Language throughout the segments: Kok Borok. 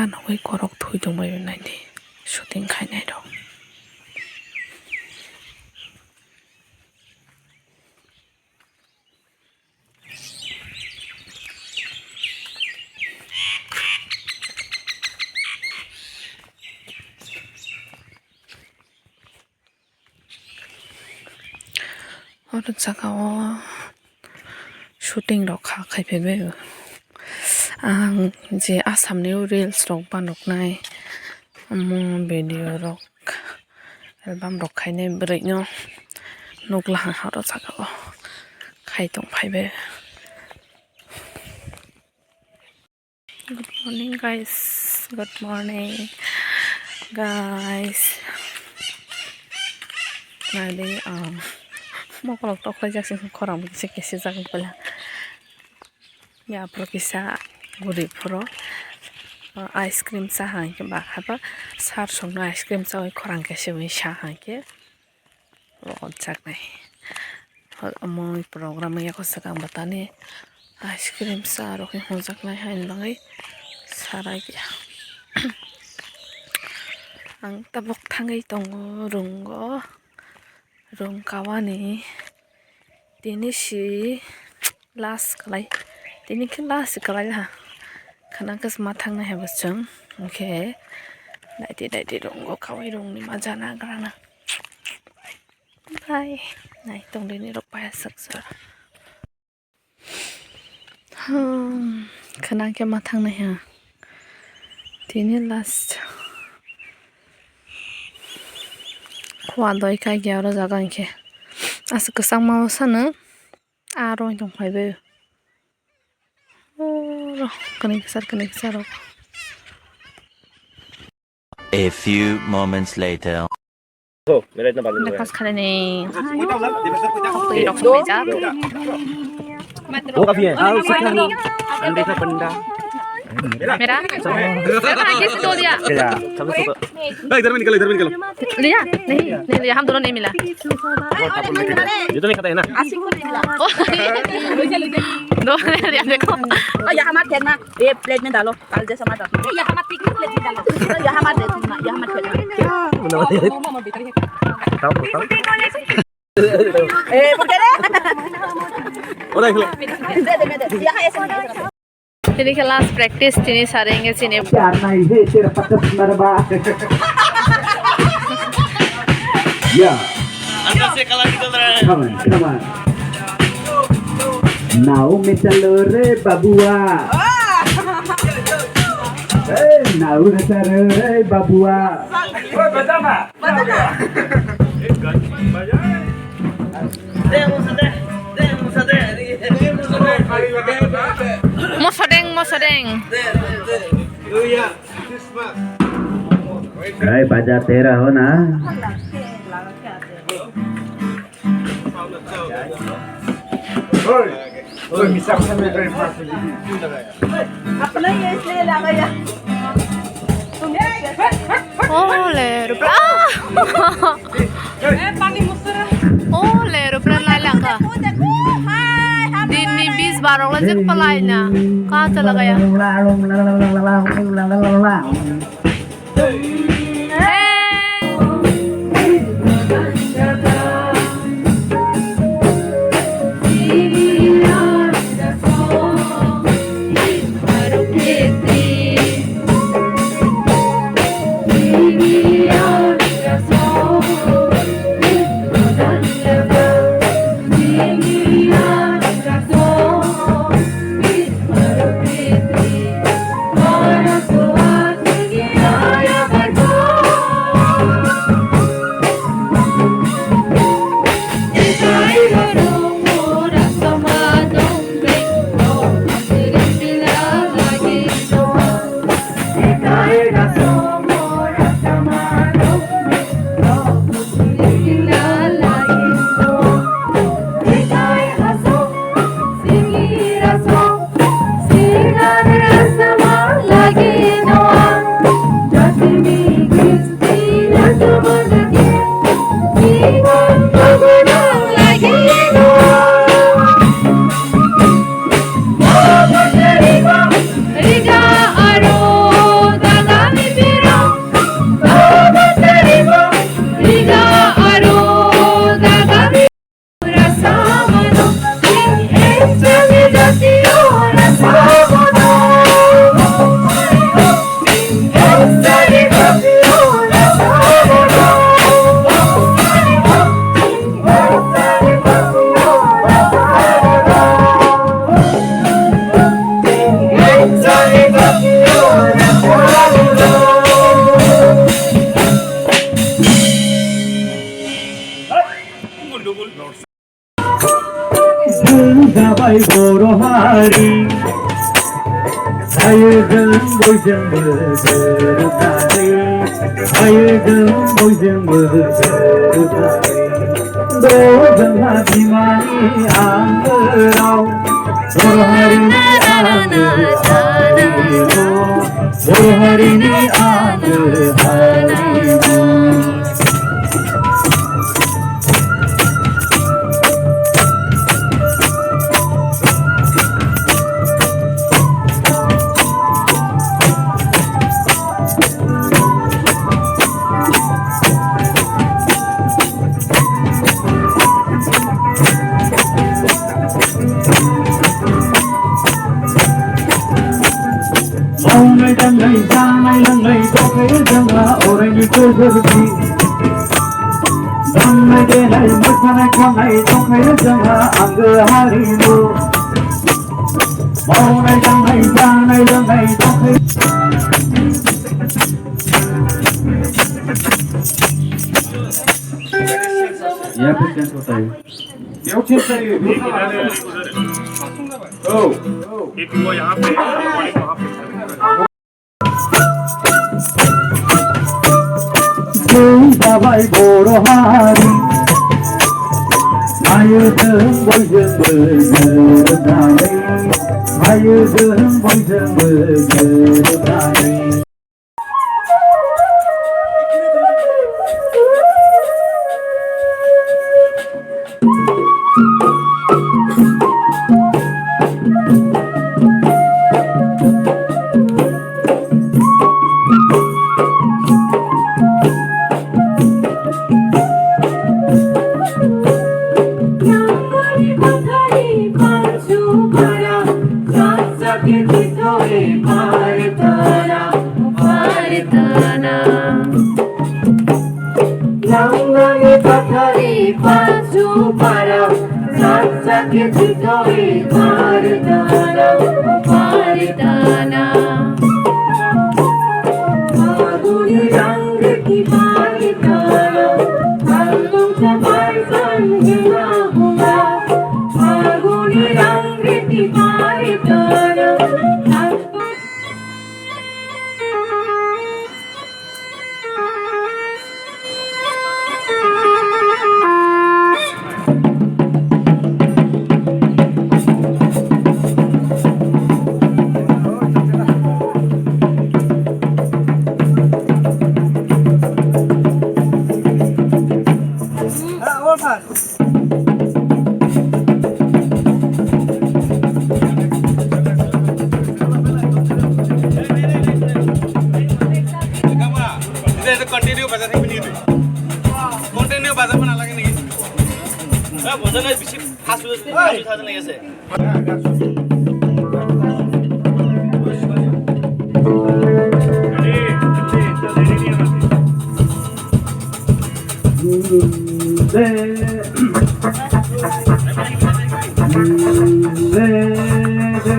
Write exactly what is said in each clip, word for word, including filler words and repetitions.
Nugwi korok thwi tongbaio naidi shooting khainai rok. Oro jagao shooting rok kha khaipaibai o. Ang je Assam ni reels rok banoknai, omo video rok, album rok khainai bwrwi no nukla ha oro jagao khai tong phaibai. Good morning, guys. Good morning, guys. Nadi, um, mokolok toklai jak sing khorang bisi kesi jak pala. Ya, pro kisa guri pro, uh, ice cream cha hangke ba haba sar songno ice cream chawi khorang kesi wi sa hangke. Rwjaknai. Omo program wngya khe swkang bwtani ice cream cha rw khe hwnjaknai haini bagwi sarai khe. Ang tabuk thangwi tongo room o, room kawani tini si. Last kwlai. Tini khe last kwlai ha. Khana khe ma thangnai hai bo chwng. Hwnkhe naidi naidi room o kawai room ni ma jana grana. Bye. Nai tongdi ni rok paya saksa. Hmm. Khana khe ma thangnai ha. Tini last. Khwa doi kai gya oro jaga hwnkhe. Aswk kwchangma o sano. Aro wng tong phai bai. Oro kani kisa kani kisa rok. A few moments later. Breakfast khainani twi rok songwi jak. Mera? Mera, ये किसी को दिया? ए, इधर भी निकल, इधर भी निकल। लिया? नहीं, नहीं लिया, हम दोनों नहीं मिला। ये तो नहीं खाता है ना? ओ, दो लिया, देखो। ओ, यहाँ मत फेंकना, ये प्लेट में डालो, कल जैसा मत रखना। यहाँ मत फेंकना, प्लेट में डालो। यहाँ मत फेंकना, यहाँ मत फेंकना। बताओ, बताओ। ए, पकड़ रे। दे दे, मैं दे। यहाँ ऐसे नहीं, ऐसे नहीं। Tini khe last practice, tini sare wngkhe chini. प्यार नहीं है तेरा पकड़ मरवा। Yeah. अंदर से कलर निकल रहा है। Come on, come on. नाव में चलो रे बबुआ। ए, नाव में चलो रे बबुआ। ओए, बजा ना। Mosodeng, mosodeng. Hey, baja tera ho na. Hey. अपना ये इसलिए लगा यार। Ole rupra. Ole rupra lai langkha. Din ni bis barok la jek palai na. Ka chala gaya. Ai Boro hari, ayudung boyjungbo gorbani, ayudung boyjungbo gorbani. Dojang ha bimani angrao, Boro harini angrao, Boro harini angrao. Mawnai dangnai, janai langnai, tongkhayo jangha, oraini kojordi. Damnai denai, mosanai khamnai, tongkhayo jangha, anggo harimu. Mawnai dangnai, janai langnai, tongkhayo. यहाँ पे चेंज होता है। क्यों चेंज चाहिए? ओ। एक वो यहाँ पे, एक वहाँ पे। Jai Babai Boro Hari, Ayudung Boyjungbo Gorbani, Ayudung Boyjungbo Gorbani. Langmani pathari pachu para, satsake chitoi paritana, paritana. Aguni rang riti paritana, alung sa paisan hina huna. Aguni rang riti paritana. Continue baja thang bini. Continue baja mana lagi nih? Eh, baja nai bisi khas khas khas nai ase.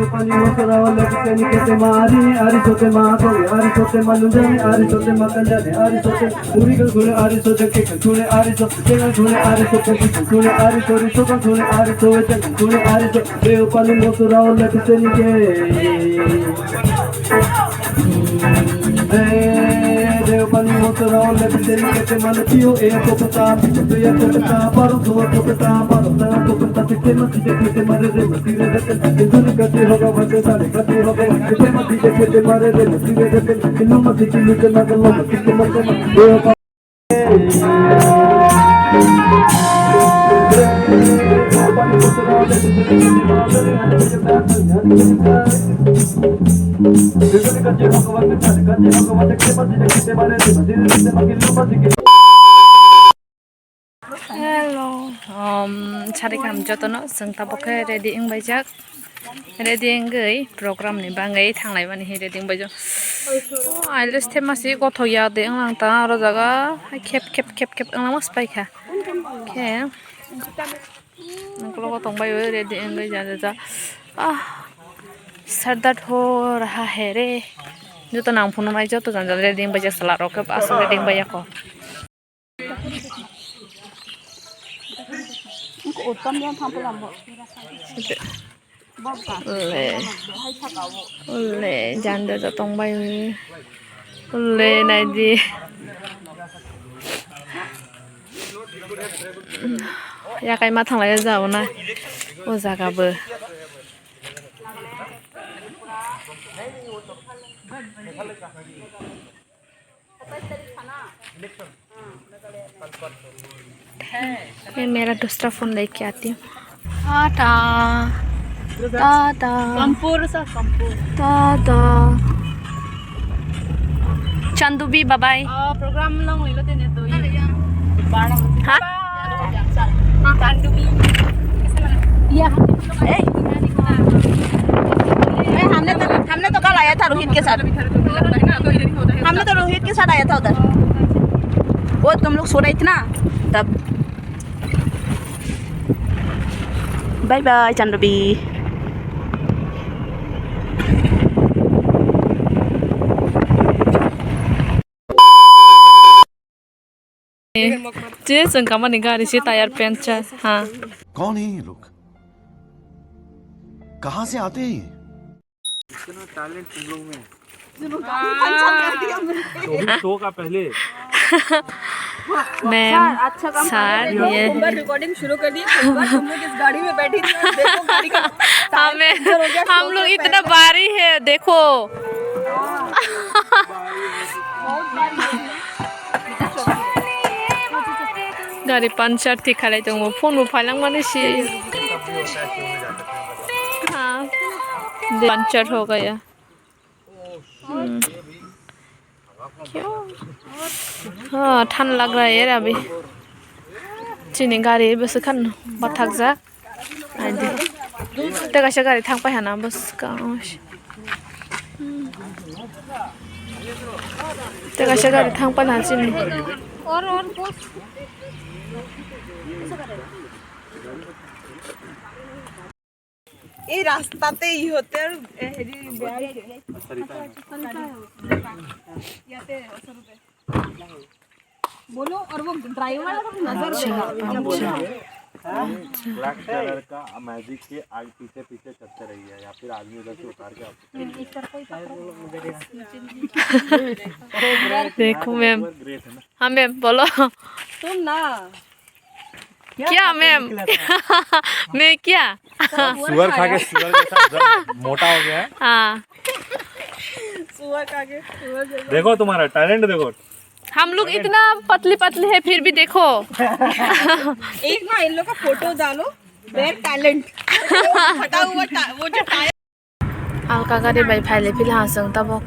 Pani mosala wala kitani kete mari, ari sote ma kore, ari sote ma lunjani, ari sote ma kanjani, ari sote puri kan sune, ari sote ke kan sune, ari sote ke kan sune, ari sote ke kan sune, ari sote ri so kan sune, ari sote we kan sune, ari sote Deo pani mosala wala kitani ke. Re, re, pani mosala, le, pite, ni, kete, mane, pio, e, kopeta, pite, ya, kopeta, paro, so, kopeta, paro, sa, kopeta, pite, ma, pite, pite, mare, re, ma, pire, re, pite, pite, ni, kate, hoga, mate, sare, kate, hoga, mate, pite, ma, pite, pite, mare, re, ma, pire, re, pite, pite, lo, ma, pite, lute, ma, lo, ma, pite, ma, ma, deo, pa- Hello, um, sari kam jotono chwng tabuk khe ready wng baijak. Ready wngwi program ni bagwi thanglai mani hi ready wng baijak. Oh, ailus thepma si gothok ya de wng lang ta oro jaga. Hai khep khep khep khep wng lang mas pai kha. Khe. Nokologo tongbai o ready wngwi ja ja ja. Ah, sardar ho raha hai re. Joto nang phunuknai joto jang jang ready wngbai jak chwla rok khe aswk ready wngbai yako. Uttam yang thampla mo. Le. Le, janda da tongbai. Le, naidi. Yakai ma thanglai jao na. O jaga bo. ये मेरा दूसरा फोन लेके आती हूँ। टाटा। Tata. Kampur sa, Kampur. Tata. Chandubi, bye bye। Program long lilo tene to. Ha? Chandubi. ये हमने तो, हमने तो कल आया था रोहित के साथ। हमने तो रोहित के साथ आया था उधर। वो तुम लोग सो रहे थे ना तब। Bye bye Chandbi. Je chwng kamani gari se tayar puncture ha. कौन है ये लोग? कहाँ से आते हैं ये? इतना टैलेंट तुम लोग में। शो, शो का पहले। मैम, सर, ये एक बार रिकॉर्डिंग शुरू कर दी, एक बार तुम लोग इस गाड़ी में बैठी थी और देखो गाड़ी का टायर पंचर हो गया, हम शो लोग के इतना पहले। भारी है, देखो। गाड़ी पंचर थी खाले तो वो फोन उठा लंग माने सी। हाँ, पंचर हो गया। हम्म। क्यों? हाँ, ठंड लग रहा है यार अभी। Chini gari bwswk khan bathakjak. Aidi. Tei kaisa gari thang pai hana bwswk ang. Tei kaisa gari thang pai hana chini. এই রাস্তাতেই হতে, এ, হেৰি, বেয়া হৈছে। ইয়াতে ওচৰতে। बोलो, और वो ड्राइवर नजर देगा। अच्छा। ब्लैक कलर का मैजिक के आगे पीछे पीछे चलते रहिए या फिर आदमी उधर से उतार के आप देखो मैम। ग्रेट है ना? हाँ मैम, बोलो। सुन ना। क्या मैम? मैं क्या? सुअर खा के, सुअर के साथ जब मोटा हो गया है। हाँ। सुअर खा के, सुअर जैसा। देखो तुम्हारा टैलेंट देखो। हम लोग इतना पतली पतली है फिर भी देखो। एक ना इन लोग का फोटो डालो, वेयर टैलेंट। फटा हुआ टा-, वो जो tyre. Alka gari bai phaile phila ha chwng tabok.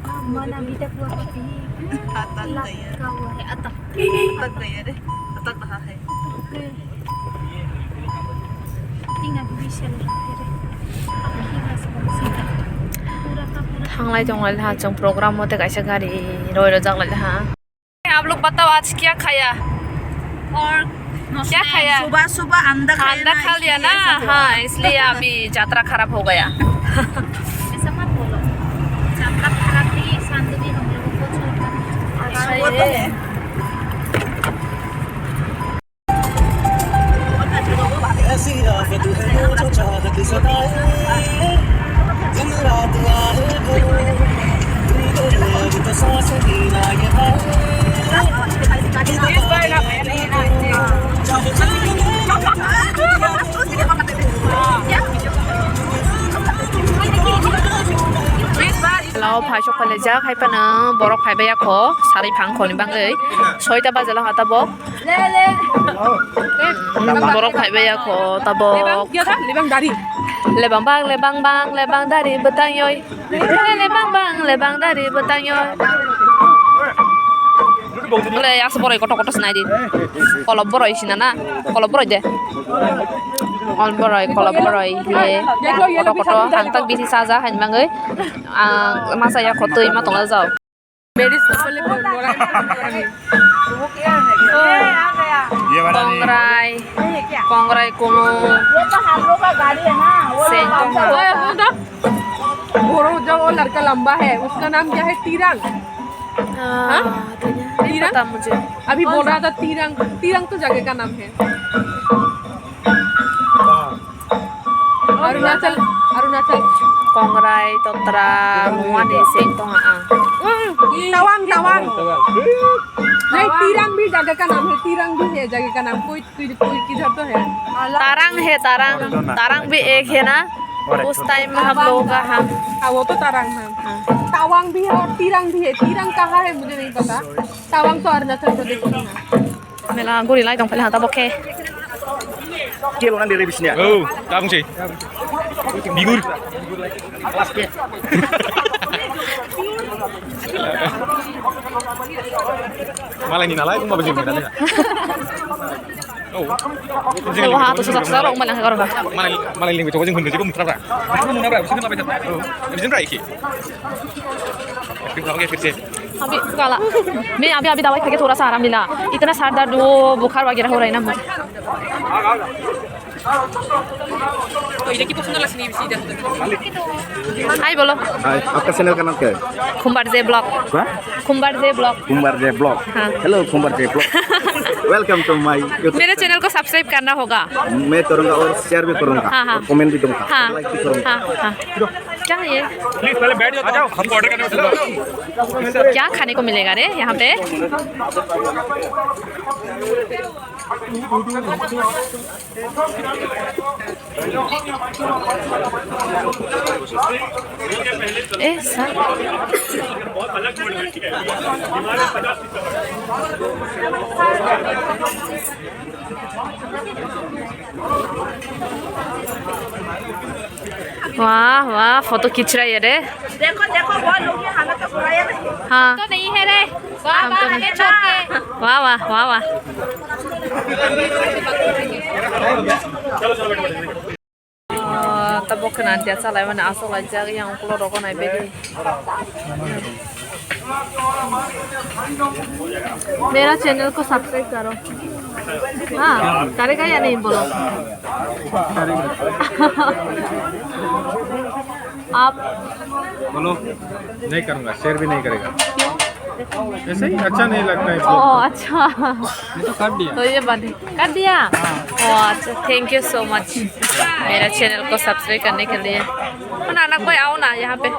Thanglai tonglai ha chwng program o tei kaisa gari roi rojak lai ha. आप लोग बताओ आज क्या खाया? और क्या खाया? सुबह सुबह अंडा खाया अंडा ना, खा लिया इसलिए ना? ऐसा हुआ। हाँ, इसलिए अभी यात्रा खराब हो गया। ऐसा मत बोलो। यात्रा खराब नहीं है, शांति भी हम लोगों को छोड़कर। अच्छा, वो तो है। ऐसी आफत है जो चाहत सताए, दिन रात आए फिर, तुम तो अब तो सांस भी ना ये पाए। Lao phai sok phaile jak hai phano borok phai baiya kho, sarwi phang khoni bagwi soita bajalo ha tabok. Borok phai baiya kho tabok. Lebang bang, lebang bang, lebang dari bwtang yoi. Lebang bang, lebang dari bwtang yoi. Bole asa boroi kotor kotor sinai di. Kolop boroi sinana. Kolop boroi de. Kolop boroi, kolop boroi. Ye. Kotor kotor hangtak bisi saja hain mangoi. Ang masa ya khotoi ma tonga jao. Ladies ko pale borai. ये वाला नहीं। Kongrai, kongrai kumu. ये तो हम लोग का गाड़ी है ना, वो sentong ha. ओए, वो तो, वो जो वो लड़का लंबा है, उसका नाम क्या है? तीरंग। हाँ, हाँ? तो नहीं तीरंग? पता मुझे। अभी बोल रहा था तीरंग, तीरंग तो जगह का नाम है। Arunachal, Arunachal. Kongrai, Totra, Muani, Seng, Tonga, ang. Tawang, Tawang. Hai, Tirang bhi jaga ka naam hai, Tirang bhi hai jaga ka naam, koi, koi, koi kidhar to hai. Tarang hai, Tarang. Tarang bhi ek hai na? Us time mein hum log ka, ha. Ha, wo to Tarang hai. Tawang bhi hai aur Tirang bhi hai. Tirang kaha hai, mujhe nahi pata. Tawang to Arunachal Pradesh mein hai. Mela guri lai tong phala ta bokhe. Kebo nang dere bisnya. Oh, tabung si. Bigur. Malai ni nalai, kung babajin ni nalai. Oh. Wah, tu susah susah orang malah orang. Malai, malai lingkung tu jing hundu jibo mutra bra. Mutra bra, sini labai ta. Oh, sini bra iki. Oke, oke, fir se. अभी काला। मैं अभी अभी दवाई खा के थोड़ा सा आराम मिला। इतना सर दर्द, वो बुखार वगैरह हो रहा है ना मुझे। हाय बोलो। हाय, आपका चैनल का नाम क्या है? Kumbhar J blog. क्या? Kumbhar J blog. Kumbhar J blog. हाँ। Hello Kumbhar J blog. Welcome to my YouTube। मेरे चैनल को सब्सक्राइब करना होगा। मैं करूँगा और शेयर भी करूँगा। हाँ, हाँ। और कमेंट भी दूँगा। हाँ। लाइक भी करूँगा। हाँ, हाँ। क्या है ये? प्लीज पहले बैठ जाओ, आ जाओ, हमको ऑर्डर करने में सुधारो। क्या खाने को मिलेगा रे यहाँ पे? ए, सर। वाह, वाह, फोटो खींच रहा है रे। देखो, देखो, बहुत लोग ये हालत तो बुरा है भाई। हाँ। तो नहीं है रे। वाह, हम तो वाह, नहीं। हमें छोड़ के। वाह, वाह, वाह, वाह। Ah, tabuk khwna dia chalai mani aswk laijak, yang ukulok rogo nai bedi. मेरा चैनल को सब्सक्राइब करो। हाँ, करेगा या नहीं बोलो। आप बोलो, नहीं करूँगा, शेयर भी नहीं करेगा। ऐसे ही अच्छा नहीं लगता है। ओह, अच्छा। ये तो काट दिया। तो ये बात है। कर दिया? हाँ। ओ अच्छा, thank you so much मेरा चैनल को सब्सक्राइब करने के लिए। ना, ना, कोई आओ ना यहाँ पे।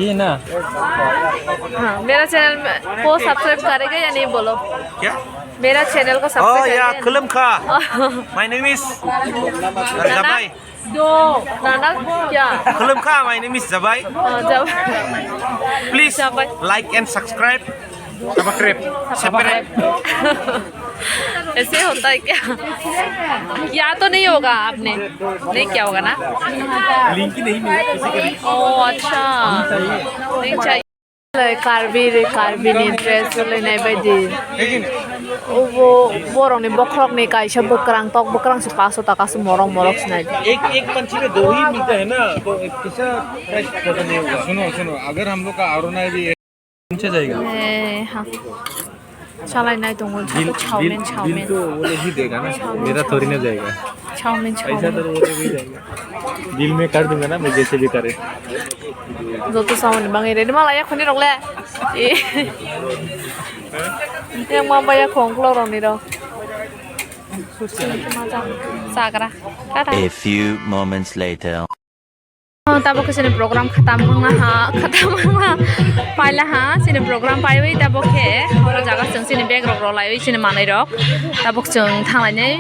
ये ना। हाँ, मेरा चैनल में, को सब्सक्राइब करेगा या नहीं बोलो? क्या? मेरा चैनल को सब्सक्राइब Oh, करेगा या नहीं? Khulumkha. My name is Jabai. Nana kya? Khulumkha, my name is Jabai. हाँ, जब Please like and subscribe. Subscribe. ऐसे होता है क्या? क्या तो नहीं होगा आपने? नहीं क्या होगा ना? लिंक ही नहीं मिला किसी को भी। ओह, अच्छा। नहीं चाहिए। Karbi, Karbi ni dress lai nai bai di. Ubo borok ni bokhorok ni kaisa bwkrang tok bwkrang se paso taka se morok morok se nai. एक एक पंछी में दो ही मिलता है ना, तो कैसा प्राइस पता नहीं होगा। सुनो सुनो, अगर हम लोग का आरोना भी पहुंचा जाएगा। ए, हाँ। Chalai nai tongo, bill, bill, chow mein, bill chow mein. तो वो लोग ही देगा ना, मेरा थोड़ी ना जाएगा। Chowmin, पैसा तो वो लोग ही देगा। बिल मैं कर दूंगा ना, मैं जैसे भी करे। Joto samani bangwi ready malaya khoni rok le. Yang ma baya khong klo rok ni rok. Chagra. Tata. A few moments later. Tabuk khe chini program khatam wngna ha, khatam wngna paila ha, chini program paiwi tabuk khe oro jaga chwng chini bag rok rwlaiwi chini manwi rok tabuk chwng thanglainai.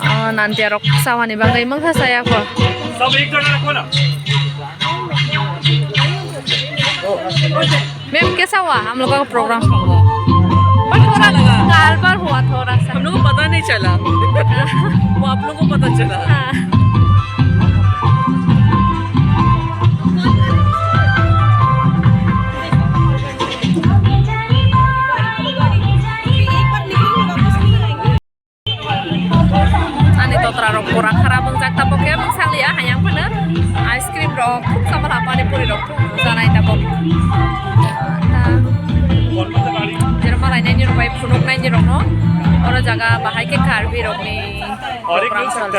Ah, nantia rok chawani bagwi mangsa chaya kho. सब एक जगह रखो ना। Mem, kaisa wa? Hum log ka program hua. Par thoda garbad hua thoda sa. हम लोग को पता नहीं चला। वो आप लोगों को पता चला। हाँ। Ani totra rok pura kharap wngjak, tabuk khe mwsang liya hayang phano ice cream rok khub sama la pani puri rok thung janai tabuk. Ta jero malai nai ni rok bai phunuk nai ni rok no oro jaga bahai khe Karbi rok ni program sal.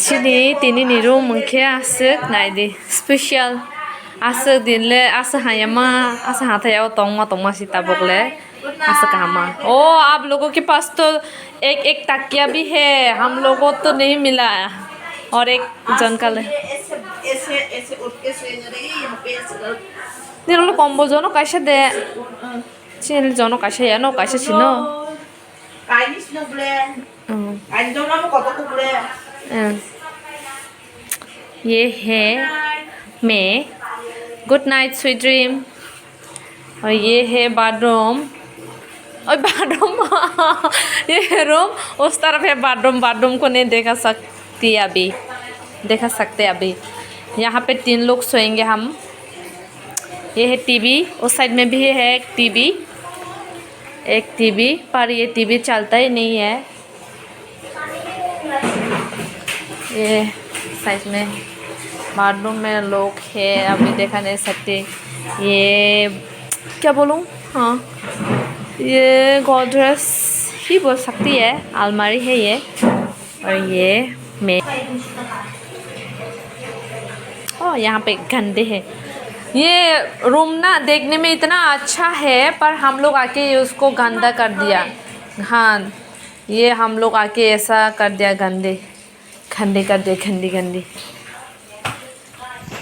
Chini tini ni room hwnkhe aswk naidi special, aswk din le aswk hayama aswk hathai o tongma tongma si tabuk le Asa kahama. Oh, आप लोगों के पास तो एक एक तकिया भी है, हम लोगों तो नहीं मिला। और एक जन का ले। Nirok le kombol jono kaisa de. Chini jono kaisa ya, no kaisa sino. Kaini sino ble. Hmm. Kaini jono mo koto ko ble. Hmm. ये है मैं। Good night, sweet dream। और ये है बाथरूम। ओए, बाथरूम। ये है रूम। उस तरफ है बाथरूम। बाथरूम को नहीं देखा सकती अभी, देखा सकते अभी। यहाँ पे तीन लोग सोएंगे हम। ये है टीवी, उस साइड में भी है एक टीवी, एक टीवी, पर ये टीवी चलता ही नहीं है। ये साइड में बाथरूम में लोग है, अभी देखा नहीं सकते। ये क्या बोलूँ, हाँ, ये गोदरेज ही बोल सकती है, अलमारी है ये। और ये मैं, ओ, यहाँ पे गंदे है। ये रूम ना देखने में इतना अच्छा है, पर हम लोग आके ये उसको गंदा कर दिया। हाँ, ये हम लोग आके ऐसा कर दिया गंदे, गंदे कर दिया, गंदी गंदी।